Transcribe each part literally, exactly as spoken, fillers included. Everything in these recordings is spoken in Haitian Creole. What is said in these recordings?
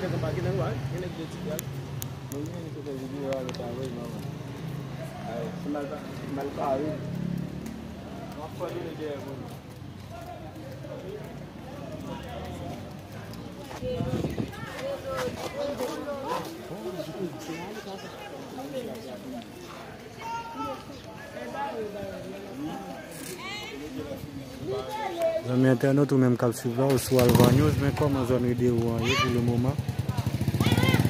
Gen nèg ki nan lwa, gen nèg de ti bwal. Mwen menm ki fè videyo a, yo pa wè, non. Ay, se mal pa-, mal pare. M ap fè tounen dèyè moun. Zanmi entènot, ou menm k ap swiv la, ou sou Alva News, men kòman zòn Ridewo an ye pou le moman?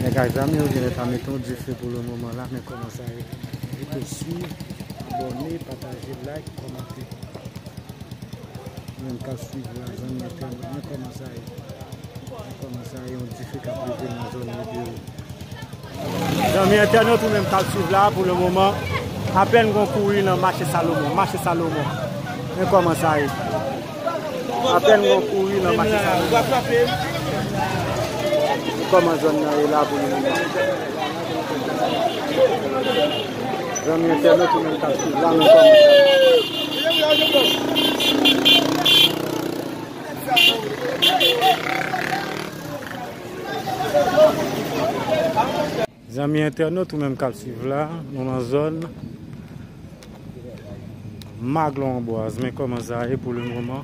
Nèg ak zam yo genlè ta mete yon dife pou le moman la, men kòman sa ye? Rete swiv, abòne, pataje, like, kòmante. Ou menm k ap swiv la, zanmi entènot, men kòman sa ye? Men kòman sa ye, yon dife k ap leve nan zòn Ridewo. Zanmi entènot, ou menm k ap swiv la, pou le moman, apèn gon kouri nan mache Salomon, mache Salomon. Men kòman sa ye? Apèn gon kouri nan mache Salomon. Kòman zòn nan ye la pou le moman? Zanmi entènot, ou menm k ap swiv la, men kòman sa ye? Zanmi entènot, ou menm k ap swiv la, nou nan zòn Maglon Anbwaz. Men kòman sa ye pou le moman?